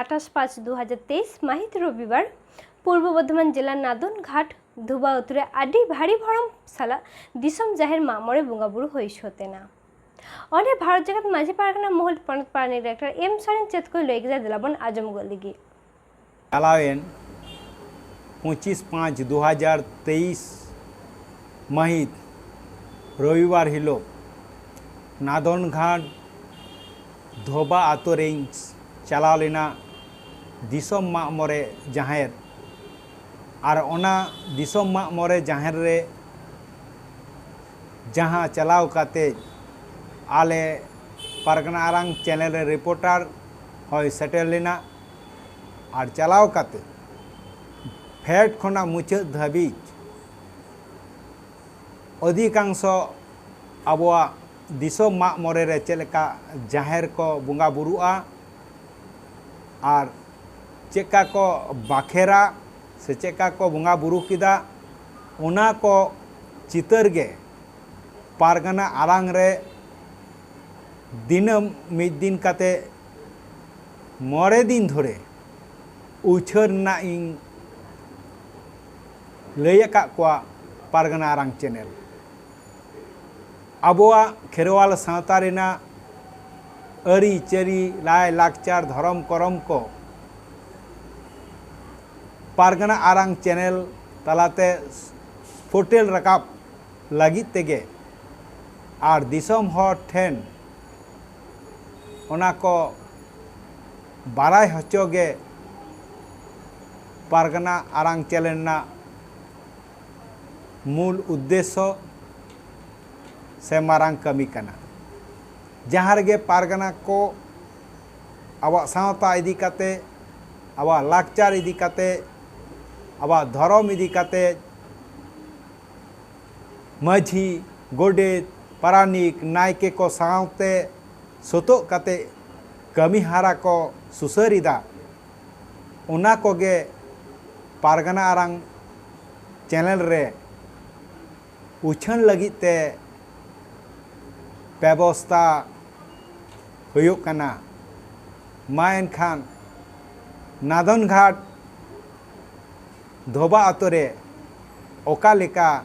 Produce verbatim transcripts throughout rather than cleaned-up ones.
ᱟᱴᱷᱟᱥ ᱯᱟᱸᱪ ᱫᱩ ᱦᱟᱡᱟᱨ ᱛᱮᱭᱤᱥ ᱢᱟᱹᱦᱤᱛ ᱨᱚᱵᱤᱵᱟᱨ ᱯᱩᱨᱵᱚ ᱵᱚᱨᱫᱷᱚᱢᱟᱱ ᱡᱮᱞᱟ ᱱᱟᱫᱚᱱ ᱜᱷᱟᱴ ᱫᱷᱳᱵᱟ ᱟᱹᱛᱩ ᱨᱮ ᱟᱹᱰᱤ ᱵᱷᱟᱹᱨᱤ ᱵᱷᱚᱨᱚᱢ ᱥᱟᱞᱟᱜ ᱫᱤᱥᱚᱢ ᱡᱟᱦᱮᱨ ᱢᱟᱜ ᱢᱚᱬᱮ ᱵᱚᱸᱜᱟ ᱵᱩᱨᱩ ᱦᱩᱭ ᱥᱟᱹᱛ ᱮᱱᱟ᱾ ᱚᱸᱰᱮ ᱵᱷᱟᱨᱚᱛ ᱡᱟᱠᱟᱛ ᱢᱟᱹᱡᱷᱤ ᱯᱟᱨᱜᱟᱱᱟ ᱢᱚᱦᱚᱞ ᱯᱚᱱᱚᱛ ᱯᱟᱨᱟᱱᱤᱠ ᱰᱟᱠᱛᱟᱨ ᱮᱢ ᱥᱚᱨᱮᱱ ᱪᱮᱫ ᱠᱚᱭ ᱞᱟᱹᱭ ᱠᱮᱫᱟ, ᱫᱮᱞᱟ ᱵᱚᱱ ᱟᱸᱡᱚᱢ ᱜᱚᱫ ᱞᱮᱜᱮ᱾ ᱪᱟᱞᱟᱣᱮᱱ ᱯᱚᱸᱪᱤᱥ ᱯᱟᱸᱪ ᱫᱩ ᱦᱟᱡᱟᱨ ᱛᱮᱭᱤᱥ ᱢᱟᱹᱦᱤᱛ ᱨᱚᱵᱤᱵᱟᱨ ᱦᱤᱞᱳᱜ ᱱᱟᱫᱚᱱᱜᱷᱟᱴ ᱫᱷᱳᱵᱟ ᱟᱛᱳ ᱨᱮᱧ ᱪᱟᱞᱟᱣ ᱞᱮᱱᱟ ᱫᱤᱥᱚᱢ ᱢᱟᱜ ᱢᱚᱬᱮ ᱡᱟᱦᱮᱨ᱾ ᱟᱨ ᱚᱱᱟ ᱫᱤᱥᱚᱢ ᱢᱟᱜ ᱢᱚᱬᱮ ᱡᱟᱦᱮᱨ ᱨᱮ ᱡᱟᱦᱟᱸ ᱪᱟᱞᱟᱣ ᱠᱟᱛᱮ ᱟᱞᱮ ᱯᱟᱨᱜᱟᱱᱟ ᱟᱨᱟᱝ ᱪᱮᱱᱮᱞ ᱨᱮ ᱨᱤᱯᱳᱨᱴᱟᱨ ᱦᱚᱸᱭ ᱥᱮᱴᱮᱨ ᱞᱮᱱᱟ᱾ ᱟᱨ ᱪᱟᱞᱟᱣ ᱠᱟᱛᱮ ᱯᱷᱮᱰ ᱠᱷᱚᱱᱟᱜ ᱢᱩᱪᱟᱹᱫ ᱫᱷᱟᱹᱵᱤᱡ ᱚᱫᱷᱤᱠᱟᱝᱥᱚ ᱟᱵᱚᱣᱟᱜ ᱫᱤᱥᱚᱢ ᱢᱟᱜ ᱢᱚᱬᱮ ᱨᱮ ᱪᱮᱫ ᱞᱮᱠᱟ ᱡᱟᱦᱮᱨ ᱠᱚ ᱵᱚᱸᱜᱟ ᱵᱩᱨᱩᱜᱼᱟ ᱟᱨ ᱪᱮᱫᱠᱟ ᱠᱚ ᱵᱟᱠᱷᱮᱨᱟ ᱥᱮ ᱪᱮᱫᱠᱟ ᱠᱚ ᱵᱚᱸᱜᱟ ᱵᱩᱨᱩ ᱠᱮᱫᱟ, ᱚᱱᱟ ᱠᱚ ᱪᱤᱛᱟᱹᱨ ᱜᱮ ᱯᱟᱨᱜᱟᱱᱟ ᱟᱲᱟᱝ ᱨᱮ ᱫᱤᱱᱟᱹᱢ ᱢᱤᱫ ᱫᱤᱱ ᱠᱟᱛᱮ ᱢᱚᱬᱮ ᱫᱤᱱ ᱫᱷᱚᱨᱮ ᱩᱪᱷᱟᱹᱱ ᱨᱮᱱᱟᱜ ᱤᱧ ᱞᱟᱹᱭ ᱟᱠᱟᱫ ᱠᱚᱣᱟ ᱯᱟᱨᱜᱟᱱᱟ ᱟᱨᱟᱝ ᱪᱮᱱᱮᱞ᱾ ᱟᱵᱚᱣᱟᱜ ᱠᱷᱮᱨᱣᱟᱞ ᱥᱟᱶᱛᱟ ᱨᱮᱱᱟᱜ ᱟᱹᱨᱤᱪᱟᱹᱞᱤ, ᱞᱟᱭᱼᱞᱟᱠᱪᱟᱨ, ᱫᱷᱚᱨᱚᱢ ᱠᱚᱨᱚᱢ ᱠᱚ ᱯᱟᱨᱜᱟᱱᱟ ᱟᱨᱟᱝ ᱪᱮᱱᱮᱞ ᱛᱟᱞᱟᱛᱮ ᱯᱷᱩᱴᱮᱞ ᱨᱟᱠᱟᱵ ᱞᱟᱹᱜᱤᱫ ᱛᱮᱜᱮ ᱟᱨ ᱫᱤᱥᱚᱢ ᱦᱚᱲ ᱴᱷᱮᱱ ᱚᱱᱟ ᱠᱚ ᱵᱟᱲᱟᱭ ᱦᱚᱪᱚ ᱜᱮ ᱯᱟᱨᱜᱟᱱᱟ ᱟᱨᱟᱝ ᱪᱮᱱᱮᱞ ᱨᱮᱱᱟᱜ ᱢᱩᱞ ᱩᱫᱽᱫᱮᱥᱥᱚ ᱥᱮ ᱢᱟᱨᱟᱝ ᱠᱟᱹᱢᱤ ᱠᱟᱱᱟ᱾ ᱡᱟᱦᱟᱸ ᱨᱮᱜᱮ ᱯᱟᱨᱜᱟᱱᱟ ᱠᱚ ᱟᱵᱚᱣᱟᱜ ᱥᱟᱶᱛᱟ ᱤᱫᱤ ᱠᱟᱛᱮ, ᱟᱵᱚᱣᱟᱜ ᱞᱟᱠᱪᱟᱨ ᱤᱫᱤ ᱠᱟᱛᱮ, ᱟᱵᱚᱣᱟᱜ ᱫᱷᱚᱨᱚᱢ ᱤᱫᱤ ᱠᱟᱛᱮ ᱢᱟᱹᱡᱷᱤ, ᱜᱚᱰᱮᱛ, ᱯᱟᱨᱟᱱᱤᱠ, ᱱᱟᱭᱠᱮ ᱠᱚ ᱥᱟᱶᱛᱮ ᱥᱚᱛᱚᱜ ᱠᱟᱛᱮ ᱠᱟᱹᱢᱤ ᱦᱟᱨᱟ ᱠᱚ ᱥᱩᱥᱟᱹᱨ ᱮᱫᱟ᱾ ᱚᱱᱟ ᱠᱚᱜᱮ ᱯᱟᱨᱜᱟᱱᱟ ᱟᱨᱟᱝ ᱪᱮᱱᱮᱞ ᱨᱮ ᱩᱪᱷᱟᱹᱱ ᱞᱟᱹᱜᱤᱫ ᱛᱮ ᱵᱮᱵᱚᱥᱛᱟ ᱦᱩᱭᱩᱜ ᱠᱟᱱᱟ᱾ ᱢᱟ ᱮᱱᱠᱷᱟᱱ ᱱᱟᱫᱚᱱᱜᱷᱟᱴ ᱫᱷᱚᱵᱟ ᱟᱛᱳ ᱨᱮ ᱚᱠᱟ ᱞᱮᱠᱟ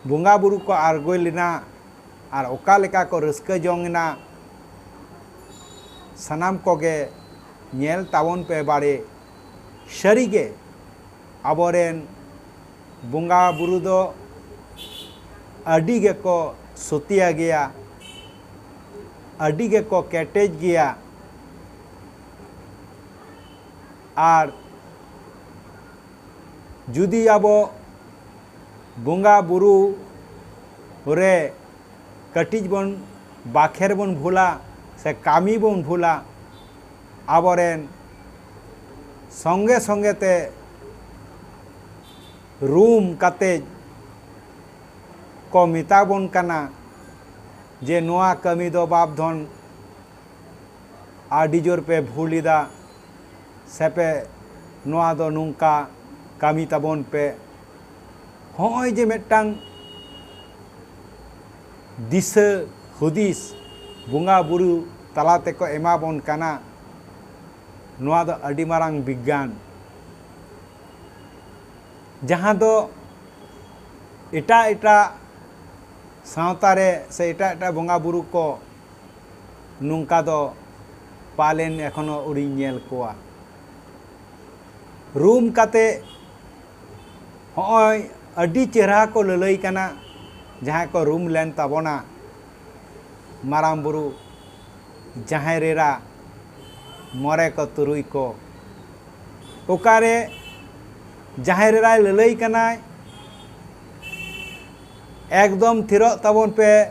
ᱵᱚᱸᱜᱟ ᱵᱩᱨᱩ ᱠᱚ ᱟᱬᱜᱚ ᱞᱮᱱᱟ ᱟᱨ ᱚᱠᱟ ᱞᱮᱠᱟ ᱠᱚ ᱨᱟᱹᱥᱠᱟᱹ ᱡᱚᱝ ᱮᱱᱟ, ᱥᱟᱱᱟᱢ ᱠᱚᱜᱮ ᱧᱮᱞ ᱛᱟᱵᱚᱱ ᱯᱮ ᱵᱟᱲᱮ᱾ ᱥᱟᱹᱨᱤᱜᱮ ᱟᱵᱚᱨᱮᱱ ᱵᱚᱸᱜᱟ ᱵᱩᱨᱩ ᱫᱚ ᱟᱹᱰᱤ ᱜᱮᱠᱚ ᱥᱚᱛᱭᱟ ᱜᱮᱭᱟ, ᱟᱹᱰᱤ ᱜᱮᱠᱚ ᱠᱮᱴᱮᱡ ᱜᱮᱭᱟ᱾ ᱟᱨ ᱡᱩᱫᱤ ᱟᱵᱚ ᱵᱚᱸᱜᱟ ᱵᱩᱨᱩ ᱨᱮ ᱠᱟᱹᱴᱤᱡ ᱵᱚᱱ ᱵᱟᱠᱷᱮᱨ ᱵᱚᱱ ᱵᱷᱩᱞᱟ ᱥᱮ ᱠᱟᱹᱢᱤ ᱵᱚᱱ ᱵᱷᱩᱞᱟ, ᱟᱵᱚᱨᱮᱱ ᱥᱚᱸᱜᱮ ᱥᱚᱸᱜᱮ ᱛᱮ ᱨᱩᱢ ᱠᱟᱛᱮ ᱠᱚ ᱢᱮᱛᱟ ᱵᱚᱱ ᱠᱟᱱᱟ ᱡᱮ ᱱᱚᱣᱟ ᱠᱟᱹᱢᱤ ᱫᱚ ᱵᱟᱯ ᱫᱷᱚᱱ ᱟᱹᱰᱤ ᱡᱳᱨ ᱯᱮ ᱵᱷᱩᱞ ᱮᱫᱟ, ᱥᱮᱯᱮ ᱱᱚᱣᱟ ᱫᱚ ᱱᱚᱝᱠᱟ ᱠᱟᱹᱢᱤ ᱛᱟᱵᱚᱱ ᱯᱮ᱾ ᱦᱚᱸᱜᱼᱚᱭ ᱡᱮ ᱢᱤᱫᱴᱟᱝ ᱫᱤᱥᱟᱹ ᱦᱩᱫᱤᱥ ᱵᱚᱸᱜᱟ ᱵᱩᱨᱩ ᱛᱟᱞᱟ ᱛᱮᱠᱚ ᱮᱢᱟ ᱵᱚᱱ ᱠᱟᱱᱟ, ᱱᱚᱣᱟ ᱫᱚ ᱟᱹᱰᱤ ᱢᱟᱨᱟᱝ ᱵᱤᱜᱽᱜᱟᱱ, ᱡᱟᱦᱟᱸ ᱫᱚ ᱮᱴᱟᱜ ᱮᱴᱟᱜ ᱥᱟᱶᱛᱟ ᱨᱮ ᱥᱮ ᱮᱴᱟᱜ ᱮᱴᱟᱜ ᱵᱚᱸᱜᱟ ᱵᱩᱨᱩ ᱠᱚ ᱱᱚᱝᱠᱟ ᱫᱚ ᱯᱟᱞᱮᱱ ᱮᱠᱷᱚᱱᱳ ᱟᱹᱣᱨᱤᱧ ᱧᱮᱞ ᱠᱚᱣᱟ᱾ ᱨᱩᱢ ᱠᱟᱛᱮ ᱦᱚᱸᱜᱼᱚᱭ ᱟᱹᱰᱤ ᱪᱮᱦᱨᱟ ᱠᱚ ᱞᱟᱹᱞᱟᱹᱭ ᱠᱟᱱᱟ, ᱡᱟᱦᱟᱸᱭ ᱠᱚ ᱨᱩᱢ ᱞᱮᱱ ᱛᱟᱵᱚᱱᱟ, ᱢᱟᱨᱟᱝ ᱵᱩᱨᱩ, ᱡᱟᱦᱮᱨ ᱮᱨᱟ, ᱢᱚᱬᱮ ᱠᱚ ᱛᱩᱨᱩᱭ ᱠᱚ᱾ ᱚᱠᱟᱨᱮ ᱡᱟᱦᱮᱨ ᱮᱨᱟᱭ ᱞᱟᱹᱞᱟᱹᱭ ᱠᱟᱱᱟᱭ, "ᱮᱠᱫᱚᱢ ᱛᱷᱤᱨᱚᱜ ᱛᱟᱵᱚᱱ ᱯᱮ,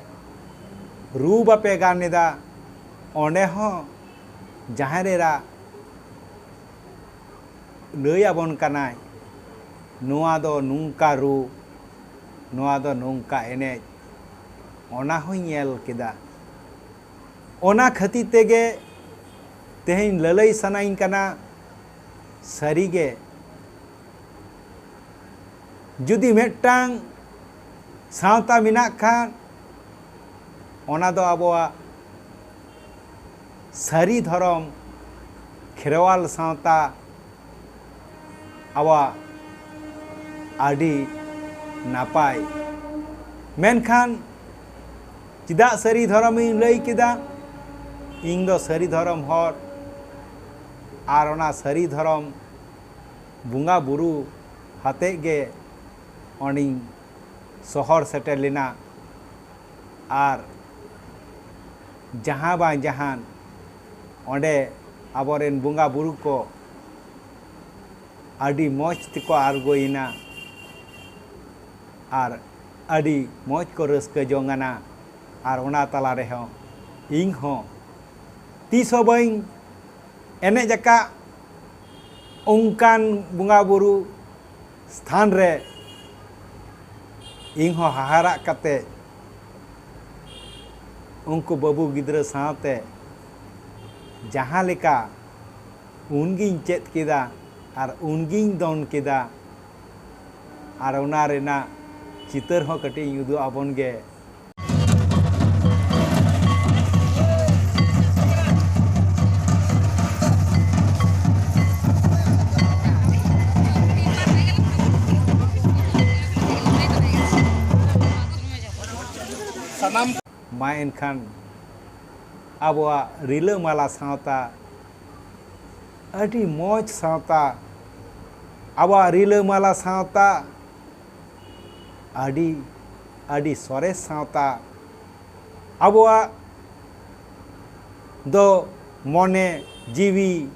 ᱨᱩ ᱵᱟᱯᱮ ᱜᱟᱱ ᱮᱫᱟ", ᱚᱸᱰᱮ ᱦᱚᱸ ᱡᱟᱦᱮᱨ ᱮᱨᱟ ᱞᱟᱹᱭ ᱟᱵᱚᱱ ᱠᱟᱱᱟᱭ, ᱱᱚᱣᱟ ᱫᱚ ᱱᱚᱝᱠᱟ ᱨᱩ, ᱱᱚᱣᱟ ᱫᱚ ᱱᱚᱝᱠᱟ ᱮᱱᱮᱡ, ᱚᱱᱟ ᱦᱚᱸᱧ ᱧᱮᱞ ᱠᱮᱫᱟ᱾ ᱚᱱᱟ ᱠᱷᱟᱹᱛᱤᱨ ᱛᱮᱜᱮ ᱛᱮᱦᱮᱧ ᱞᱟᱹᱞᱟᱹᱭ ᱥᱟᱱᱟᱧ ᱠᱟᱱᱟ, ᱥᱟᱹᱨᱤᱜᱮ ᱡᱩᱫᱤ ᱢᱤᱫᱴᱟᱝ ᱥᱟᱶᱛᱟ ᱢᱮᱱᱟᱜ ᱠᱷᱟᱱ, ᱚᱱᱟ ᱫᱚ ᱟᱵᱚᱣᱟᱜ ᱥᱟᱹᱨᱤ ᱫᱷᱚᱨᱚᱢ ᱠᱷᱮᱨᱣᱟᱞ ᱥᱟᱶᱛᱟ ᱟᱵᱚᱣᱟᱜ ᱟᱹᱰᱤ ᱱᱟᱯᱟᱭ᱾ ᱢᱮᱱᱠᱷᱟᱱ ᱪᱮᱫᱟᱜ ᱥᱟᱹᱨᱤ ᱫᱷᱚᱨᱚᱢᱤᱧ ᱞᱟᱹᱭ ᱠᱮᱫᱟ? ᱤᱧ ᱫᱚ ᱥᱟᱹᱨᱤ ᱫᱷᱚᱨᱚᱢ ᱦᱚᱲ, ᱟᱨ ᱚᱱᱟ ᱥᱟᱹᱨᱤ ᱫᱷᱚᱨᱚᱢ ᱵᱚᱸᱜᱟ ᱵᱩᱨᱩ ᱦᱟᱛᱮᱜ ᱜᱮ ᱚᱸᱰᱮᱧ ᱥᱚᱦᱚᱨ ᱥᱮᱴᱮᱨ ᱞᱮᱱᱟ᱾ ᱟᱨ ᱡᱟᱦᱟᱸ ᱵᱟᱝ ᱡᱟᱦᱟᱱ ᱚᱸᱰᱮ ᱟᱵᱚᱨᱮᱱ ᱵᱚᱸᱜᱟ ᱵᱩᱨᱩ ᱠᱚ ᱟᱹᱰᱤ ᱢᱚᱡᱽ ᱛᱮᱠᱚ ᱟᱬᱜᱚᱭᱮᱱᱟ ᱟᱨ ᱟᱹᱰᱤ ᱢᱚᱡᱽ ᱠᱚ ᱨᱟᱹᱥᱠᱟᱹ ᱡᱚᱝ ᱟᱱᱟ᱾ ᱟᱨ ᱚᱱᱟ ᱛᱟᱞᱟ ᱨᱮᱦᱚᱸ ᱤᱧ ᱦᱚᱸ ᱛᱤᱥ ᱦᱚᱸ ᱵᱟᱹᱧ ᱮᱱᱮᱡ ᱟᱠᱟᱫ ᱚᱱᱠᱟᱱ ᱵᱚᱸᱜᱟ ᱵᱩᱨᱩ ᱥᱛᱷᱟᱱ ᱨᱮ ᱤᱧ ᱦᱚᱸ ᱦᱟᱦᱟᱲᱟᱜ ᱠᱟᱛᱮ ᱩᱱᱠᱩ ᱵᱟᱹᱵᱩ ᱜᱤᱫᱽᱨᱟᱹ ᱥᱟᱶᱛᱮ ᱡᱟᱦᱟᱸ ᱞᱮᱠᱟ ᱩᱱᱜᱤᱧ ᱪᱮᱫ ᱠᱮᱫᱟ ᱟᱨ ᱩᱱᱜᱤᱧ ᱫᱚᱱ ᱠᱮᱫᱟ᱾ ᱟᱨ ᱚᱱᱟ ᱨᱮᱱᱟᱜ ᱪᱤᱛᱟᱹᱨ ᱦᱚᱸ ᱠᱟᱹᱴᱤᱡ ᱤᱧ ᱩᱫᱩᱜ ᱟᱵᱚᱱ ᱜᱮ᱾ ᱥᱟᱱᱟᱢ ᱢᱟ ᱮᱱᱠᱷᱟᱱ ᱟᱵᱚᱣᱟᱜ ᱨᱤᱞᱟᱹᱢᱟᱞᱟ ᱥᱟᱶᱛᱟ, ᱟᱹᱰᱤ ᱢᱚᱡᱽ ᱥᱟᱶᱛᱟ, ᱟᱵᱚᱣᱟᱜ ᱨᱤᱞᱟᱹᱢᱟᱞᱟ ᱥᱟᱶᱛᱟ ᱟᱹᱰᱤ, ᱟᱹᱰᱤ ᱥᱚᱨᱮᱥ ᱥᱟᱶᱛᱟ᱾ ᱟᱵᱚᱣᱟᱜ ᱫᱚ ᱢᱚᱱᱮ ᱡᱤᱣᱤ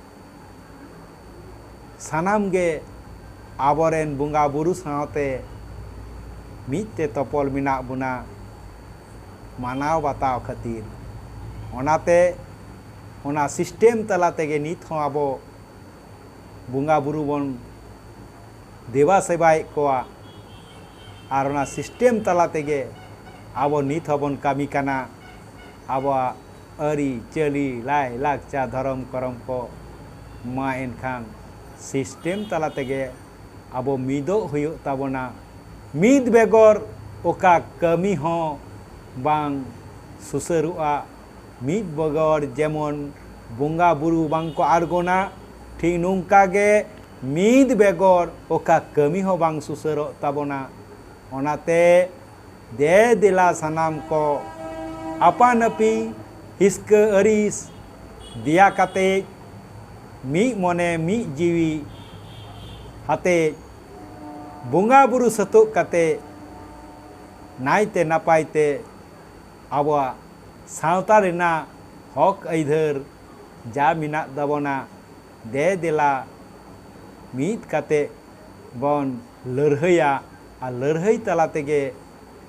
ᱥᱟᱱᱟᱢ ᱜᱮ ᱟᱵᱚᱨᱮᱱ ᱵᱚᱸᱜᱟ ᱵᱩᱨᱩ ᱥᱟᱶᱛᱮ ᱢᱤᱫ ᱛᱮ ᱛᱚᱯᱚᱞ ᱢᱮᱱᱟᱜ ᱵᱚᱱᱟ ᱢᱟᱱᱟᱣ ᱵᱟᱛᱟᱣ ᱠᱷᱟᱹᱛᱤᱨ᱾ ᱚᱱᱟᱛᱮ ᱚᱱᱟ ᱥᱤᱥᱴᱮᱢ ᱛᱟᱞᱟ ᱛᱮᱜᱮ ᱱᱤᱛ ᱦᱚᱸ ᱟᱵᱚ ᱵᱚᱸᱜᱟ ᱵᱩᱨᱩ ᱵᱚᱱ ᱫᱮᱵᱟ ᱥᱮᱵᱟᱭᱮᱫ ᱠᱚᱣᱟ᱾ ᱟᱨ ᱚᱱᱟ ᱥᱤᱥᱴᱮᱢ ᱛᱟᱞᱟ ᱛᱮᱜᱮ ᱟᱵᱚ ᱱᱤᱛ ᱦᱚᱸᱵᱚᱱ ᱠᱟᱹᱢᱤ ᱠᱟᱱᱟ᱾ ᱟᱵᱚᱣᱟᱜ ᱟᱹᱨᱤᱪᱟᱹᱞᱤ, ᱞᱟᱭ ᱞᱟᱠᱪᱟᱨ, ᱫᱷᱚᱨᱚᱢ ᱠᱚᱨᱚᱢ ᱠᱚ ᱢᱟ ᱮᱱᱠᱷᱟᱱ ᱥᱤᱥᱴᱮᱢ ᱛᱟᱞᱟ ᱛᱮᱜᱮ ᱟᱵᱚ ᱢᱤᱫᱚᱜ ᱦᱩᱭᱩᱜ ᱛᱟᱵᱚᱱᱟ᱾ ᱢᱤᱫ ᱵᱮᱜᱚᱨ ᱚᱠᱟ ᱠᱟᱹᱢᱤ ᱦᱚᱸ ᱵᱟᱝ ᱥᱩᱥᱟᱹᱨᱚᱜᱼᱟ᱾ ᱢᱤᱫ ᱵᱮᱜᱚᱨ ᱡᱮᱢᱚᱱ ᱵᱚᱸᱜᱟ ᱵᱩᱨᱩ ᱵᱟᱝ ᱠᱚ ᱟᱬᱜᱚᱱᱟ᱾ ᱴᱷᱤᱠ ᱱᱚᱝᱠᱟ ᱜᱮ ᱢᱤᱫ ᱵᱮᱜᱚᱨ ᱚᱠᱟ ᱠᱟᱹᱢᱤ ᱦᱚᱸ ᱵᱟᱝ ᱥᱩᱥᱟᱹᱨᱚᱜ ᱛᱟᱵᱚᱱᱟ᱾ ᱚᱱᱟᱛᱮ ᱫᱮ ᱫᱮᱞᱟ ᱥᱟᱱᱟᱢ ᱠᱚ ᱟᱯᱟᱱ ᱟᱹᱯᱤᱱ ᱦᱤᱥᱠᱟᱹ ᱟᱹᱲᱤᱥ ᱫᱮᱭᱟ ᱠᱟᱛᱮ ᱢᱤᱫ ᱢᱚᱱᱮ ᱢᱤᱫ ᱡᱤᱣᱤ ᱟᱛᱮ ᱵᱚᱸᱜᱟ ᱵᱩᱨᱩ ᱥᱟᱹᱛᱳᱜ ᱠᱟᱛᱮ ᱱᱟᱭᱛᱮ ᱱᱟᱯᱟᱭ ᱛᱮ ᱟᱵᱚᱣᱟᱜ ᱥᱟᱶᱛᱟ ᱨᱮᱱᱟᱜ ᱦᱚᱠ ᱟᱹᱭᱫᱟᱹᱨ ᱡᱟ ᱢᱮᱱᱟᱜ ᱛᱟᱵᱚᱱᱟ, ᱫᱮ ᱫᱮᱞᱟ ᱢᱤᱫ ᱠᱟᱛᱮ ᱵᱚᱱ ᱞᱟᱹᱲᱦᱟᱹᱭᱟ᱾ ᱟᱨ ᱞᱟᱹᱲᱦᱟᱹᱭ ᱛᱟᱞᱟ ᱛᱮᱜᱮ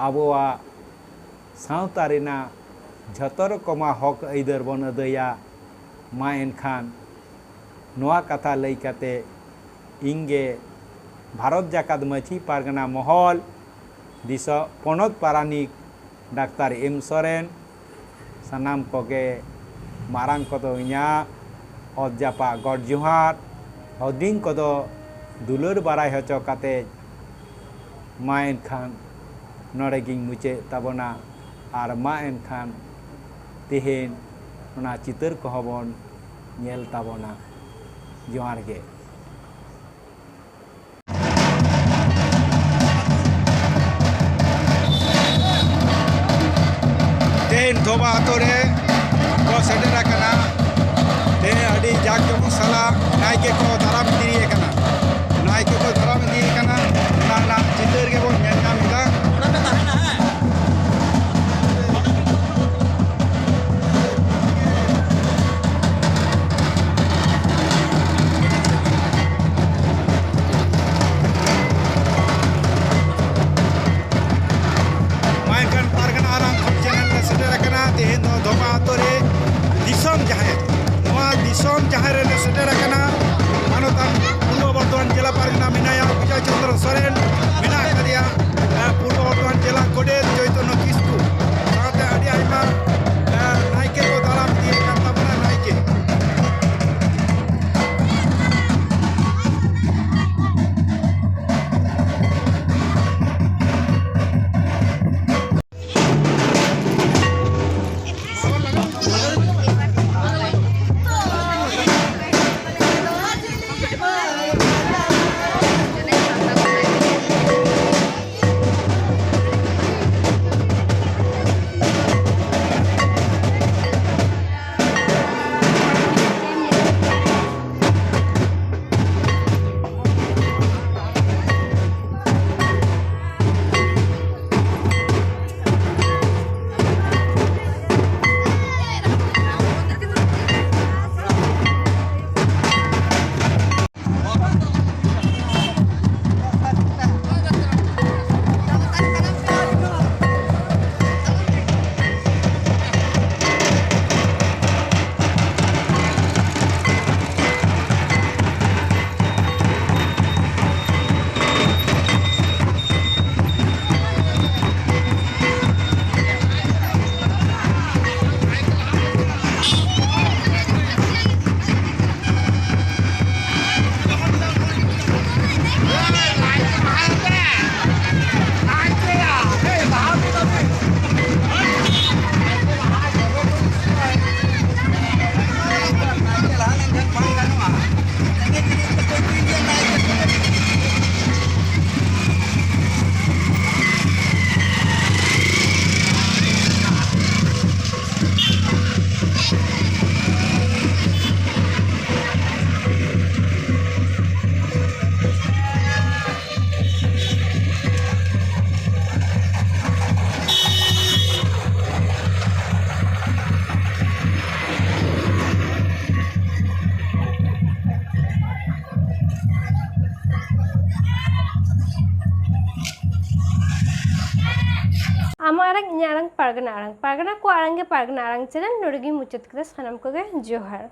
ᱟᱵᱚᱣᱟᱜ ᱥᱟᱶᱛᱟ ᱨᱮᱱᱟᱜ ᱡᱷᱚᱛᱚ ᱨᱚᱠᱚᱢᱟᱜ ᱦᱚᱠ ᱟᱹᱭᱫᱟᱹᱨ ᱵᱚᱱ ᱟᱹᱫᱟᱹᱭᱟ᱾ ᱢᱟ ᱮᱱᱠᱷᱟᱱ ᱱᱚᱣᱟ ᱠᱟᱛᱷᱟ ᱞᱟᱹᱭ ᱠᱟᱛᱮ ᱤᱧ ᱜᱮ ᱵᱷᱟᱨᱚᱛ ᱡᱟᱠᱟᱛ ᱢᱟᱹᱡᱷᱤ ᱯᱟᱨᱜᱟᱱᱟ ᱢᱚᱦᱚᱞ, ᱫᱤᱥᱚᱢ ᱯᱚᱱᱚᱛ ᱯᱟᱨᱟᱱᱤᱠ ᱰᱟᱠᱛᱟᱨ ᱮᱢ ᱥᱚᱨᱮᱱ, ᱥᱟᱱᱟᱢ ᱠᱚᱜᱮ, ᱢᱟᱨᱟᱝ ᱠᱚᱫᱚ ᱤᱧᱟᱹᱜ ᱚᱛ ᱡᱟᱯᱟᱜ ᱜᱚᱰ ᱡᱚᱦᱟᱨ, ᱦᱩᱰᱤᱧ ᱠᱚᱫᱚ ᱫᱩᱞᱟᱹᱲ ᱵᱟᱲᱟᱭ ᱦᱚᱪᱚ ᱠᱟᱛᱮ, ᱢᱟ ᱮᱱᱠᱷᱟᱱ ᱱᱚᱰᱮ ᱜᱤᱧ ᱢᱩᱪᱟᱹᱫ ᱛᱟᱵᱚᱱᱟ᱾ ᱟᱨ ᱢᱟ ᱮᱱᱠᱷᱟᱱ ᱛᱮᱦᱮᱧ ᱚᱱᱟ ᱪᱤᱛᱟᱹᱨ ᱠᱚᱦᱚᱸ ᱵᱚᱱ ᱧᱮᱞ ᱛᱟᱵᱚᱱᱟ᱾ ᱡᱚᱦᱟᱨ ᱜᱮ᱾ ᱛᱮᱦᱮᱧ ᱫᱷᱚᱵᱟ ᱟᱛᱳ ᱨᱮ ᱠᱚ ᱥᱮᱴᱮᱨ ᱟᱠᱟᱱᱟ᱾ ᱛᱮᱦᱮᱧ ᱟᱹᱰᱤ ᱡᱟᱠ ᱡᱚᱢᱚᱠ ᱥᱟᱞᱟᱜ ᱱᱟᱭᱠᱮ ᱠᱚ ᱫᱟᱨᱟᱢ ᱤᱫᱤᱭᱮ ᱠᱟᱱᱟ᱾ ᱱᱟᱭᱠᱮ ᱠᱚ ᱫᱟᱨᱟᱢ ᱤᱫᱤᱭᱮ ᱠᱟᱱᱟ, ᱚᱱᱟ ᱨᱮᱱᱟᱜ ᱪᱤᱛᱟᱹᱨ ᱜᱮᱵᱚᱱ ᱧᱮᱞ ᱧᱟᱢ ᱮᱫᱟ᱾ ᱢᱟ ᱮᱱᱠᱷᱟᱱ ᱯᱟᱨᱜᱟᱱᱟ ᱟᱨᱟᱢ ᱠᱷᱚᱱ ᱪᱮᱱᱮᱞ ᱞᱮ ᱥᱮᱴᱮᱨ ᱟᱠᱟᱱᱟ᱾ ᱛᱮᱦᱮᱧ ᱫᱚ ᱫᱷᱚᱵᱟ ᱟᱛᱳ ᱨᱮ ᱫᱤᱥᱚᱢ ᱡᱟᱦᱮᱨ, ᱱᱚᱣᱟ ᱫᱤᱥᱚᱢ ᱡᱟᱦᱮᱨ ᱨᱮᱞᱮ ᱥᱮᱴᱮᱨ ᱟᱠᱟᱱᱟ᱾ ᱢᱟᱱᱚᱛᱟᱱ ᱯᱩᱨᱵᱚ ᱵᱚᱨᱫᱷᱚᱢᱟᱱ ᱡᱮᱞᱟ ᱯᱟᱨᱜᱟᱱᱟ ᱢᱮᱱᱟᱭᱟ ᱵᱤᱡᱚᱭ ᱪᱚᱱᱫᱨᱚ ᱥᱚᱨᱮᱱ, ᱢᱮᱱᱟᱜ ᱟᱠᱟᱫᱮᱭᱟ ᱯᱩᱨᱵᱚ ᱵᱚᱨᱫᱷᱚᱢᱟᱱ ᱡᱮᱞᱟ ᱜᱚᱰᱮᱛ ᱪᱳᱭᱛᱚᱱᱭᱚ ᱠᱤᱥᱠᱩ, ᱥᱟᱶᱛᱮ ᱟᱹᱰᱤ ᱟᱭᱢᱟ ᱱᱟᱭᱠᱮ ᱠᱚ ᱫᱟᱨᱟᱢ ᱤᱫᱤᱭᱮᱫ ᱠᱟᱱ ᱛᱟᱵᱚᱱᱟ᱾ ᱱᱟᱭᱠᱮ ᱟᱢᱟᱜ ᱟᱲᱟᱝ, ᱤᱧᱟᱹᱜ ᱟᱲᱟᱝ, ᱯᱟᱨᱜᱟᱱᱟ ᱟᱲᱟᱝ, ᱯᱟᱨᱜᱟᱱᱟ ᱠᱚᱣᱟᱜ ᱟᱲᱟᱝ ᱜᱮ ᱯᱟᱨᱜᱟᱱᱟ ᱟᱲᱟᱝ ᱪᱮᱱᱮᱞ᱾ ᱱᱚᱰᱮ ᱜᱤᱧ ᱢᱩᱪᱟᱹᱫ ᱠᱮᱫᱟ᱾ ᱥᱟᱱᱟᱢ ᱠᱚᱜᱮ ᱡᱚᱦᱟᱨ᱾